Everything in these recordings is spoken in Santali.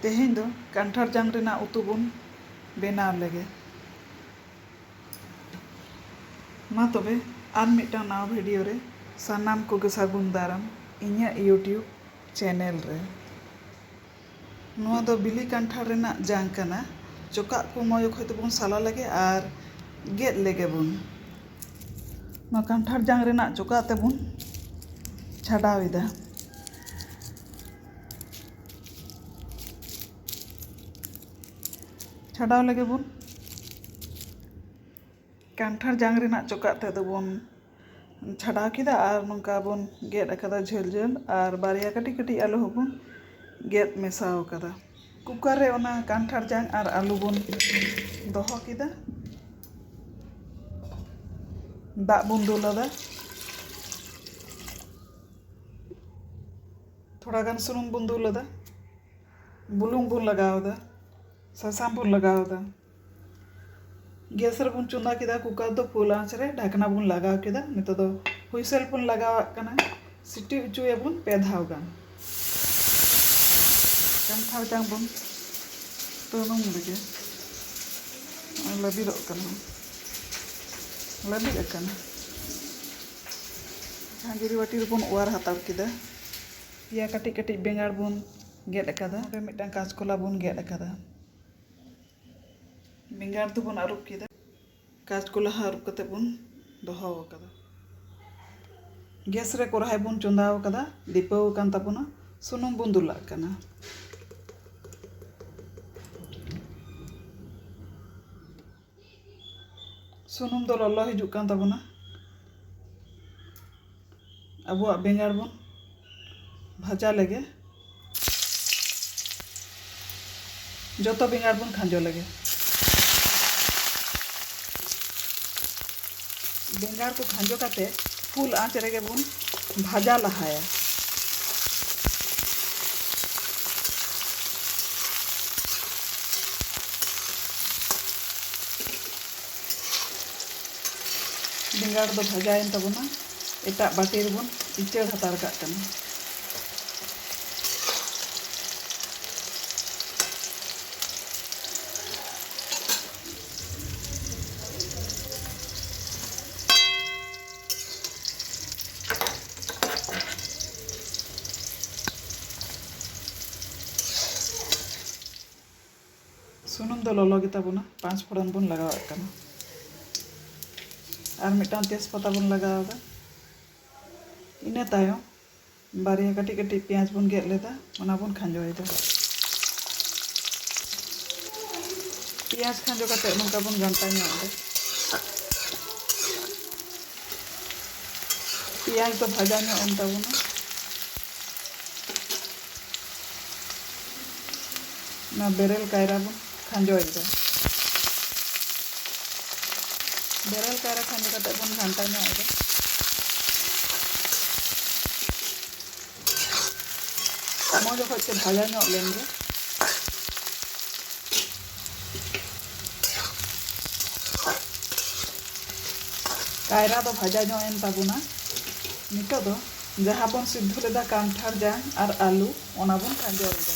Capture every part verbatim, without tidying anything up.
ᱛᱮᱦᱮᱧ ᱫᱚ ᱠᱟᱱᱴᱷᱟᱲ ᱡᱟᱝ ᱨᱮᱱᱟᱜ ᱩᱛᱩ ᱵᱚᱱ ᱵᱮᱱᱟᱣ ᱞᱮᱜᱮ᱾ ᱢᱟ ᱛᱚᱵᱮ, ᱟᱨ ᱢᱤᱫᱴᱟᱝ ᱱᱟᱣᱟ ᱵᱷᱤᱰᱤᱭᱳ ᱨᱮ ᱥᱟᱱᱟᱢ ᱠᱚᱜᱮ ᱥᱟᱹᱜᱩᱱ ᱫᱟᱨᱟᱢ ᱤᱧᱟᱹᱜ YouTube ᱪᱮᱱᱮᱞ ᱨᱮ᱾ ᱱᱚᱣᱟ ᱫᱚ ᱵᱤᱞᱤ ᱠᱟᱱᱴᱷᱟᱲ ᱨᱮᱱᱟᱜ ᱡᱟᱝ ᱠᱟᱱᱟ᱾ ᱪᱚᱠᱟᱜ ᱠᱚ ᱢᱚᱡᱽ ᱚᱠᱚᱡ ᱛᱮᱵᱚᱱ ᱥᱟᱞᱟ ᱞᱮᱜᱮ ᱟᱨ ᱜᱮᱫ ᱞᱮᱜᱮ ᱵᱚᱱ᱾ ᱱᱚᱣᱟ ᱠᱟᱱᱴᱷᱟᱲ ᱡᱟᱝ ᱨᱮᱱᱟᱜ ᱪᱚᱠᱟᱜ ᱛᱮᱵᱚᱱ ᱪᱷᱟᱰᱟᱣ ᱮᱫᱟ᱾ ᱪᱷᱟᱰᱟᱣ ᱞᱮᱜᱮ ᱵᱚᱱ᱾ ᱠᱟᱱᱴᱷᱟᱲ ᱡᱟᱝ ᱨᱮᱱᱟᱜ ᱪᱚᱠᱟᱜ ᱛᱮᱫ ᱫᱚᱵᱚᱱ ᱪᱷᱟᱰᱟᱣ ᱠᱮᱫᱟ ᱟᱨ ᱱᱚᱝᱠᱟ ᱵᱚᱱ ᱜᱮᱫ ᱟᱠᱟᱫᱟ ᱡᱷᱟᱹᱞ ᱡᱷᱟᱹᱞ, ᱟᱨ ᱵᱟᱨᱭᱟ ᱠᱟᱹᱴᱤᱡ ᱠᱟᱹᱴᱤᱡ ᱟᱹᱞᱩ ᱦᱚᱸᱵᱚᱱ ᱜᱮᱫ ᱢᱮᱥᱟᱣ ᱠᱟᱫᱟ᱾ ᱠᱩᱠᱟᱨ ᱨᱮ ᱚᱱᱟ ᱠᱟᱱᱴᱷᱟᱲ ᱡᱟᱝ ᱟᱨ ᱟᱹᱞᱩ ᱵᱚᱱ ᱫᱚᱦᱚ ᱠᱮᱫᱟ᱾ ᱫᱟᱜ ᱵᱚᱱ ᱫᱩᱞ ᱟᱫᱟ᱾ ᱛᱷᱚᱲᱟ ᱜᱟᱱ ᱥᱩᱱᱩᱢ ᱵᱚᱱ ᱫᱩᱞ ᱟᱫᱟ᱾ ᱵᱩᱞᱩᱝ ᱵᱚᱱ ᱞᱟᱜᱟᱣ ᱮᱫᱟ᱾ ᱥᱟᱥᱟᱝ ᱵᱚᱱ ᱞᱟᱜᱟᱣ ᱮᱫᱟ᱾ ᱜᱮᱥ ᱨᱮᱵᱚᱱ ᱪᱚᱸᱫᱟ ᱠᱮᱫᱟ, ᱠᱩᱠᱟᱨ ᱫᱚ ᱯᱷᱩᱞ ᱟᱸᱪ ᱨᱮ ᱰᱷᱟᱠᱱᱟ ᱵᱚᱱ ᱞᱟᱜᱟᱣ ᱠᱮᱫᱟ᱾ ᱱᱤᱛᱚᱜ ᱫᱚ ᱦᱩᱭᱥᱮᱞ ᱵᱚᱱ ᱞᱟᱜᱟᱣᱟᱜ ᱠᱟᱱᱟ᱾ ᱥᱤᱴᱤ ᱦᱚᱪᱚᱭᱟᱵᱚᱱ ᱯᱮ ᱫᱷᱟᱣ ᱜᱟᱱ᱾ ᱠᱟᱱᱴᱷᱟᱲ ᱡᱟᱝ ᱵᱚᱱ ᱛᱩᱱᱩᱢ ᱞᱮᱜᱮ᱾ ᱱᱚᱜᱼᱚᱭ ᱞᱟᱹᱵᱤᱫᱚᱜ ᱠᱟᱱᱟ, ᱞᱟᱹᱵᱤᱫ ᱟᱠᱟᱱᱟ᱾ ᱡᱷᱟᱸᱡᱨᱤ ᱵᱟᱹᱴᱤ ᱨᱮᱵᱚᱱ ᱚᱣᱟᱨ ᱦᱟᱛᱟᱲ ᱠᱮᱫᱟ᱾ ᱯᱮᱭᱟ ᱠᱟᱹᱴᱤᱡ ᱠᱟᱹᱴᱤᱡ ᱵᱮᱸᱜᱟᱲ ᱵᱚᱱ ᱜᱮᱫ ᱟᱠᱟᱫᱟ᱾ ᱱᱚᱰᱮ ᱢᱤᱫᱴᱟᱝ ᱠᱟᱸᱪᱠᱚᱞᱟ ᱵᱚᱱ ᱜᱮᱫ ᱟᱠᱟᱫᱟ᱾ ᱵᱮᱸᱜᱟᱲ ᱫᱚᱵᱚᱱ ᱟᱹᱨᱩᱵ ᱠᱮᱫᱟ᱾ ᱠᱟᱸᱪᱠᱚᱞᱟ ᱦᱚᱸ ᱟᱹᱨᱩᱵ ᱠᱟᱛᱮ ᱵᱚᱱ ᱫᱚᱦᱚ ᱟᱠᱟᱫᱟ᱾ ᱜᱮᱥ ᱨᱮ ᱠᱚᱨᱦᱟᱭ ᱵᱚᱱ ᱪᱚᱸᱫᱟᱣ ᱟᱠᱟᱫᱟ, ᱫᱤᱯᱟᱹᱣ ᱟᱠᱟᱱ ᱛᱟᱵᱚᱱᱟ᱾ ᱥᱩᱱᱩᱢ ᱵᱚᱱ ᱫᱩᱞᱟᱜ ᱠᱟᱱᱟ᱾ ᱥᱩᱱᱩᱢ ᱫᱚ ᱞᱚᱞᱚ ᱦᱤᱡᱩᱜ ᱠᱟᱱ ᱛᱟᱵᱚᱱᱟ᱾ ᱟᱵᱚᱣᱟᱜ ᱵᱮᱸᱜᱟᱲ ᱵᱚᱱ ᱵᱷᱟᱡᱟ ᱞᱮᱜᱮ᱾ ᱡᱚᱛᱚ ᱵᱮᱸᱜᱟᱲ ᱵᱚᱱ ᱠᱷᱟᱸᱡᱚ ᱞᱮᱜᱮ᱾ ᱵᱮᱸᱜᱟᱲ ᱠᱚ ᱠᱷᱟᱸᱡᱚ ᱠᱟᱛᱮ ᱯᱷᱩᱞ ᱟᱸᱪ ᱨᱮᱜᱮ ᱵᱚᱱ ᱵᱷᱟᱡᱟ ᱞᱟᱦᱟᱭᱟ᱾ ᱵᱮᱸᱜᱟᱲ ᱫᱚ ᱵᱷᱟᱡᱟᱭᱮᱱ ᱛᱟᱵᱚᱱᱟ᱾ ᱮᱴᱟᱜ ᱵᱟᱹᱴᱤ ᱨᱮᱵᱚᱱ ᱩᱪᱟᱹᱲ ᱦᱟᱛᱟᱲ ᱠᱟᱜ ᱠᱟᱱᱟ᱾ ᱥᱩᱱᱩᱢ ᱫᱚ ᱞᱚᱞᱚ ᱜᱮᱛᱟ ᱵᱚᱱᱟ, ᱯᱟᱸᱪ ᱯᱷᱚᱲᱚᱱ ᱵᱚᱱ ᱞᱟᱜᱟᱣᱟᱜ ᱠᱟᱱᱟ᱾ ᱟᱨ ᱢᱤᱫᱴᱟᱝ ᱛᱮᱡᱽᱯᱟᱛᱟ ᱵᱚᱱ ᱞᱟᱜᱟᱣ ᱮᱫᱟ᱾ ᱤᱱᱟᱹ ᱛᱟᱭᱚᱢ ᱵᱟᱨᱭᱟ ᱠᱟᱹᱴᱤᱡ ᱠᱟᱹᱴᱤᱡ ᱯᱮᱸᱭᱟᱡᱽ ᱵᱚᱱ ᱜᱮᱫ ᱞᱮᱫᱟ, ᱚᱱᱟ ᱵᱚᱱ ᱠᱷᱟᱸᱡᱚᱭᱮᱫᱟ᱾ ᱯᱮᱸᱭᱟᱡᱽ ᱠᱷᱟᱸᱡᱚ ᱠᱟᱛᱮ ᱱᱚᱝᱠᱟ ᱵᱚᱱ ᱜᱷᱟᱱᱴᱟ ᱧᱚᱜ ᱮᱫᱟ᱾ ᱯᱮᱸᱭᱟᱡᱽ ᱫᱚ ᱵᱷᱟᱡᱟ ᱧᱚᱜ ᱮᱱ ᱛᱟᱵᱚᱱᱟ᱾ ᱚᱱᱟ ᱵᱮᱨᱮᱞ ᱠᱟᱭᱨᱟ ᱵᱚᱱ ᱠᱷᱟᱸᱡᱚᱭᱮᱫᱟ᱾ ᱵᱮᱨᱮᱞ ᱠᱟᱭᱨᱟ ᱠᱷᱟᱸᱡᱚ ᱠᱟᱛᱮ ᱵᱚᱱ ᱜᱷᱟᱱᱴᱟ ᱧᱚᱜ ᱮᱫᱟ᱾ ᱢᱚᱡᱽ ᱚᱠᱚᱡ ᱛᱮ ᱵᱷᱟᱡᱟ ᱧᱚᱜ ᱞᱮᱱ ᱜᱮ᱾ ᱠᱟᱭᱨᱟ ᱫᱚ ᱵᱷᱟᱡᱟ ᱧᱚᱜ ᱮᱱ ᱛᱟᱵᱚᱱᱟ᱾ ᱱᱤᱛᱚᱜ ᱫᱚ ᱡᱟᱦᱟᱸ ᱵᱚᱱ ᱥᱤᱫᱷᱚ ᱞᱮᱫᱟ ᱠᱟᱱᱴᱷᱟᱲ ᱡᱟᱝ ᱟᱨ ᱟᱹᱞᱩ, ᱚᱱᱟ ᱵᱚᱱ ᱠᱷᱟᱸᱡᱚ ᱞᱮᱫᱟ᱾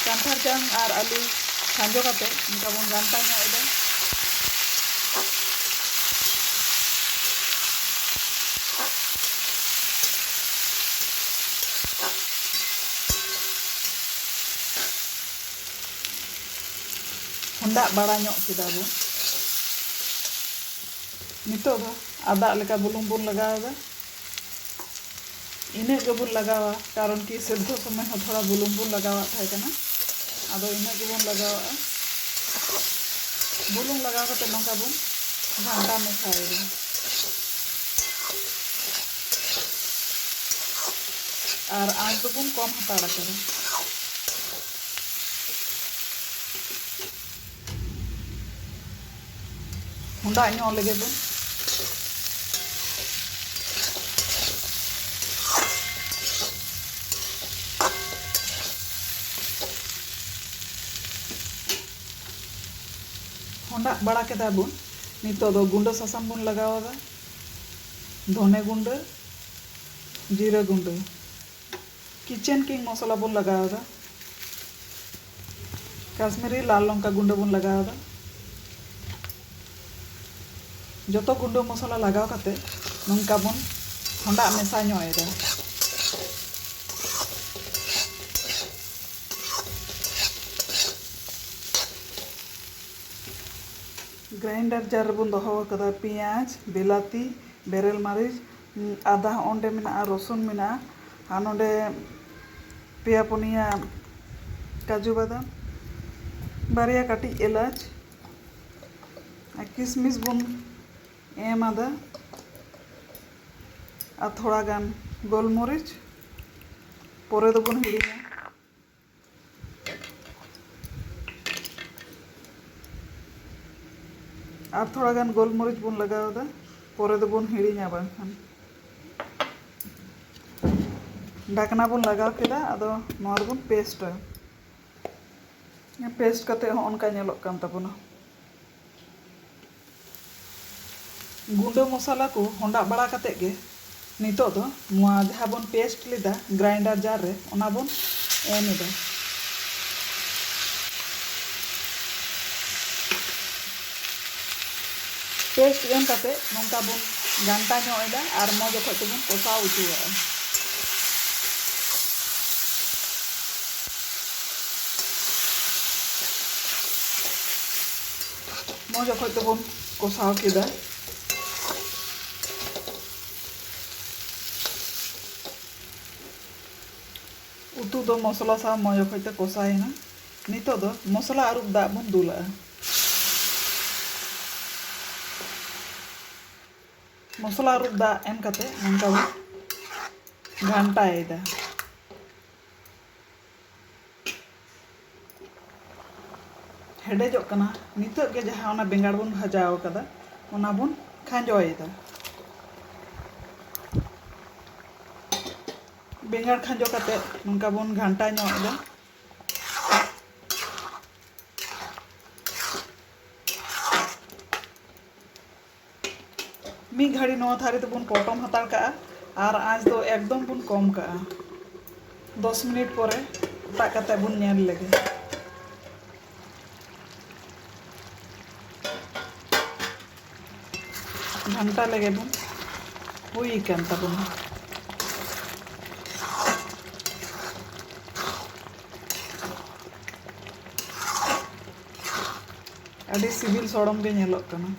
ᱠᱟᱱᱴᱷᱟᱲ ᱡᱟᱝ ᱟᱨ ᱟᱹᱞᱩ ᱠᱷᱟᱸᱡᱚ ᱠᱟᱛᱮ ᱚᱱᱠᱟ ᱵᱚᱱ ᱜᱷᱟᱱᱴᱟ ᱧᱚᱜ ᱮᱫᱟ᱾ ᱦᱚᱸᱰᱟᱜ ᱵᱟᱲᱟ ᱧᱚᱜ ᱠᱮᱫᱟ ᱵᱚᱱ᱾ ᱱᱤᱛᱚᱜ ᱫᱚ ᱟᱫᱟᱜ ᱞᱮᱠᱟ ᱵᱩᱞᱩᱝ ᱵᱚᱱ ᱞᱟᱜᱟᱣ ᱮᱫᱟ᱾ ᱤᱱᱟᱹᱜ ᱜᱮᱵᱚᱱ ᱞᱟᱜᱟᱣᱟ, ᱠᱟᱨᱚᱱ ᱠᱤ ᱥᱮᱫᱷᱚ ᱥᱚᱢᱚᱭ ᱦᱚᱸ ᱛᱷᱚᱲᱟ ᱵᱩᱞᱩᱝ ᱵᱚᱱ ᱞᱟᱜᱟᱣᱟᱜ ᱛᱟᱦᱮᱸ ᱠᱟᱱᱟ᱾ ᱟᱫᱚ ᱤᱱᱟᱹᱜ ᱜᱮᱵᱚᱱ ᱞᱟᱜᱟᱣᱟᱜᱼᱟ᱾ ᱵᱩᱞᱩᱝ ᱞᱟᱜᱟᱣ ᱠᱟᱛᱮ ᱱᱚᱝᱠᱟ ᱵᱚᱱ ᱜᱷᱟᱱᱴᱟ ᱢᱮᱥᱟᱭᱮᱫᱟ᱾ ᱟᱨ ᱟᱸᱪ ᱫᱚᱵᱚᱱ ᱠᱚᱢ ᱦᱟᱛᱟᱲ ᱟᱠᱟᱫᱟ᱾ ᱦᱚᱸᱰᱟᱜ ᱧᱚᱜ ᱞᱮᱜᱮ ᱵᱚᱱ᱾ ᱦᱚᱸᱰᱟᱜ ᱵᱟᱲᱟ ᱠᱮᱫᱟ ᱵᱚᱱ᱾ ᱱᱤᱛᱚᱜ ᱫᱚ ᱜᱩᱸᱰᱟᱹ ᱥᱟᱥᱟᱝ ᱵᱚᱱ ᱞᱟᱜᱟᱣ ᱮᱫᱟ, ᱫᱷᱚᱱᱮ ᱜᱩᱸᱰᱟᱹ, ᱡᱤᱨᱟᱹ ᱜᱩᱸᱰᱟᱹ, ᱠᱤᱪᱮᱱ ᱠᱤᱝ ᱢᱚᱥᱞᱟ ᱵᱚᱱ ᱞᱟᱜᱟᱣ ᱮᱫᱟ, ᱠᱟᱥᱢᱤᱨᱤ ᱞᱟᱞ ᱞᱚᱝᱠᱟ ᱜᱩᱸᱰᱟᱹ ᱵᱚᱱ ᱞᱟᱜᱟᱣ ᱮᱫᱟ᱾ ᱡᱚᱛᱚ ᱜᱩᱸᱰᱟᱹ ᱢᱚᱥᱞᱟ ᱞᱟᱜᱟᱣ ᱠᱟᱛᱮ ᱱᱚᱝᱠᱟ ᱵᱚᱱ ᱦᱚᱸᱰᱟᱜ ᱢᱮᱥᱟ ᱧᱚᱜ ᱮᱫᱟ᱾ ᱜᱨᱟᱭᱤᱱᱰᱟᱨ ᱡᱟᱨ ᱨᱮᱵᱚᱱ ᱫᱚᱦᱚ ᱟᱠᱟᱫᱟ ᱯᱮᱸᱭᱟᱡᱽ, ᱵᱤᱞᱟᱹᱛᱤ, ᱵᱮᱨᱮᱞ ᱢᱟᱹᱨᱤᱪ, ᱟᱫᱟ, ᱚᱸᱰᱮ ᱢᱮᱱᱟᱜᱼᱟ, ᱨᱚᱥᱩᱱ ᱢᱮᱱᱟᱜᱼᱟ, ᱟᱨ ᱱᱚᱰᱮ ᱯᱮᱭᱟ ᱯᱩᱱᱭᱟ ᱠᱟᱡᱩ ᱵᱟᱫᱟᱢ, ᱵᱟᱨᱭᱟ ᱠᱟᱹᱴᱤᱡ ᱮᱞᱟᱪ, ᱟᱨ ᱠᱤᱥᱢᱤᱥ ᱵᱚᱱ ᱮᱢ ᱟᱫᱟ, ᱟᱨ ᱛᱷᱚᱲᱟ ᱜᱟᱱ ᱜᱳᱞᱢᱚᱨᱤᱪ, ᱯᱚᱨᱮ ᱫᱚᱵᱚᱱ ᱦᱤᱲᱤᱧᱟ᱾ ᱟᱨ ᱛᱷᱚᱲᱟ ᱜᱟᱱ ᱜᱳᱞᱢᱚᱨᱤᱪ ᱵᱚᱱ ᱞᱟᱜᱟᱣ ᱮᱫᱟ, ᱯᱚᱨᱮ ᱫᱚᱵᱚᱱ ᱦᱤᱲᱤᱧᱟ ᱵᱟᱝᱠᱷᱟᱱ᱾ ᱰᱷᱟᱠᱱᱟ ᱵᱚᱱ ᱞᱟᱜᱟᱣ ᱠᱮᱫᱟ, ᱟᱫᱚ ᱱᱚᱣᱟ ᱫᱚᱵᱚᱱ ᱯᱮᱥᱴᱟ᱾ ᱯᱮᱥᱴ ᱠᱟᱛᱮ ᱦᱚᱸ ᱚᱱᱠᱟ ᱧᱮᱞᱚᱜ ᱠᱟᱱ ᱛᱟᱵᱚᱱᱟ᱾ ᱜᱩᱸᱰᱟᱹ ᱢᱚᱥᱞᱟ ᱠᱚ ᱦᱚᱸᱰᱟᱜ ᱵᱟᱲᱟ ᱠᱟᱛᱮ ᱜᱮ ᱱᱤᱛᱚᱜ ᱫᱚ ᱱᱚᱣᱟ ᱡᱟᱦᱟᱸ ᱵᱚᱱ ᱯᱮᱥᱴ ᱞᱮᱫᱟ ᱜᱨᱟᱭᱤᱱᱰᱟᱨ ᱡᱟᱨ ᱨᱮ, ᱚᱱᱟ ᱵᱚᱱ ᱮᱢ ᱮᱫᱟ᱾ ᱯᱮᱥᱴ ᱮᱢ ᱠᱟᱛᱮ ᱱᱚᱝᱠᱟ ᱵᱚᱱ ᱜᱷᱟᱱᱴᱟ ᱧᱚᱜ ᱮᱫᱟ ᱟᱨ ᱢᱚᱡᱽ ᱚᱠᱚᱡ ᱛᱮᱵᱚᱱ ᱠᱚᱥᱟᱣ ᱦᱚᱪᱚᱣᱟᱜᱼᱟ᱾ ᱢᱚᱡᱽ ᱚᱠᱚᱡ ᱛᱮᱵᱚᱱ ᱠᱚᱥᱟᱣ ᱠᱮᱫᱟ᱾ ᱩᱛᱩ ᱫᱚ ᱢᱚᱥᱞᱟ ᱥᱟᱶ ᱢᱚᱡᱽ ᱚᱠᱚᱡ ᱛᱮ ᱠᱚᱥᱟᱭᱮᱱᱟ᱾ ᱱᱤᱛᱚᱜ ᱫᱚ ᱢᱚᱥᱞᱟ ᱟᱹᱨᱩᱵ ᱫᱟᱜ ᱵᱚᱱ ᱫᱩᱞᱟᱜᱼᱟ᱾ ᱢᱚᱥᱞᱟ ᱟᱹᱨᱩᱵ ᱫᱟᱜ ᱮᱢ ᱠᱟᱛᱮ ᱱᱚᱝᱠᱟ ᱵᱚᱱ ᱜᱷᱟᱱᱴᱟᱭᱮᱫᱟ᱾ ᱦᱮᱰᱮᱡᱚᱜ ᱠᱟᱱᱟ᱾ ᱱᱤᱛᱚᱜ ᱜᱮ ᱡᱟᱦᱟᱸ ᱚᱱᱟ ᱵᱮᱸᱜᱟᱲ ᱵᱚᱱ ᱵᱷᱟᱡᱟᱣ ᱠᱟᱫᱟ, ᱚᱱᱟ ᱵᱚᱱ ᱠᱷᱟᱸᱡᱚᱭᱮᱫᱟ᱾ ᱵᱮᱸᱜᱟᱲ ᱠᱷᱟᱸᱡᱚ ᱠᱟᱛᱮ ᱱᱚᱝᱠᱟ ᱵᱚᱱ ᱜᱷᱟᱱᱴᱟ ᱧᱚᱜ ᱮᱫᱟ᱾ ᱢᱤᱫ ᱜᱷᱟᱹᱲᱤ ᱱᱚᱣᱟ ᱛᱷᱟᱹᱨᱤ ᱛᱮᱵᱚᱱ ᱯᱚᱴᱚᱢ ᱦᱟᱛᱟᱲ ᱠᱟᱜᱼᱟ ᱟᱨ ᱟᱸᱪ ᱫᱚ ᱮᱠᱫᱚᱢ ᱵᱚᱱ ᱠᱚᱢ ᱠᱟᱜᱼᱟ᱾ ᱫᱚᱥ ᱢᱤᱱᱤᱴ ᱯᱚᱨᱮ ᱚᱴᱟᱜ ᱠᱟᱛᱮ ᱵᱚᱱ ᱧᱮᱞ ᱞᱮᱜᱮ᱾ ᱜᱷᱟᱱᱴᱟ ᱞᱮᱜᱮ ᱵᱚᱱ, ᱦᱩᱭ ᱟᱠᱟᱱ ᱛᱟᱵᱚᱱᱟ᱾ ᱟᱹᱰᱤ ᱥᱤᱵᱤᱞ ᱥᱚᱲᱚᱢ ᱜᱮ ᱧᱮᱞᱚᱜ ᱠᱟᱱᱟ᱾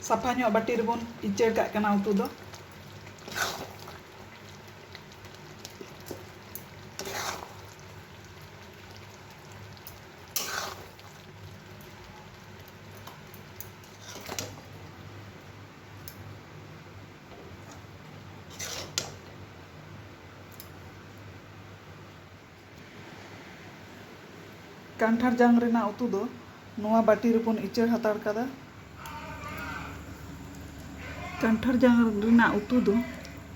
ᱥᱟᱯᱷᱟ ᱧᱚᱜ ᱵᱟᱹᱴᱤ ᱨᱮᱵᱚᱱ ᱤᱪᱟᱹᱲ ᱠᱟᱜ ᱠᱟᱱᱟ ᱩᱛᱩ ᱫᱚ᱾ ᱠᱟᱱᱴᱷᱟᱲ ᱡᱟᱝ ᱨᱮᱱᱟᱜ ᱩᱛᱩ ᱫᱚ ᱱᱚᱣᱟ ᱵᱟᱹᱴᱤ ᱨᱮᱵᱚᱱ ᱤᱪᱟᱹᱲ ᱦᱟᱛᱟᱲ ᱠᱟᱫᱟ᱾ ᱠᱟᱱᱴᱷᱟᱲ ᱡᱟᱝ ᱨᱮᱱᱟᱜ ᱩᱛᱩ ᱫᱚ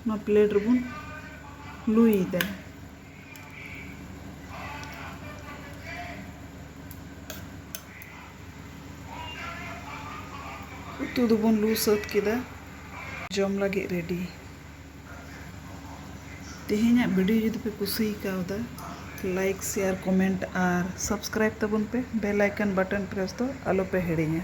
ᱱᱚᱣᱟ ᱯᱞᱮᱴ ᱨᱮᱵᱚᱱ ᱞᱩᱭᱮᱫᱟ᱾ ᱩᱛᱩ ᱫᱚᱵᱚᱱ ᱞᱩ ᱥᱟᱹᱛ ᱠᱮᱫᱟ, ᱡᱚᱢ ᱞᱟᱹᱜᱤᱫ ᱨᱮᱰᱤ᱾ ᱛᱮᱦᱮᱧᱟᱜ ᱵᱷᱤᱰᱤᱭᱳ ᱡᱩᱫᱤ ᱯᱮ ᱠᱩᱥᱤ ᱠᱟᱣᱫᱟ, ᱞᱟᱭᱤᱠ, ᱥᱮᱭᱟᱨ, ᱠᱚᱢᱮᱱᱴ ᱟᱨ ᱥᱟᱵᱥᱠᱨᱟᱭᱤᱵ ᱛᱟᱵᱚᱱ ᱯᱮ᱾ ᱵᱮᱞ ᱟᱭᱠᱚᱱ ᱵᱟᱴᱚᱱ ᱯᱨᱮᱥ ᱫᱚ ᱟᱞᱚ ᱯᱮ ᱦᱤᱲᱤᱧᱟ᱾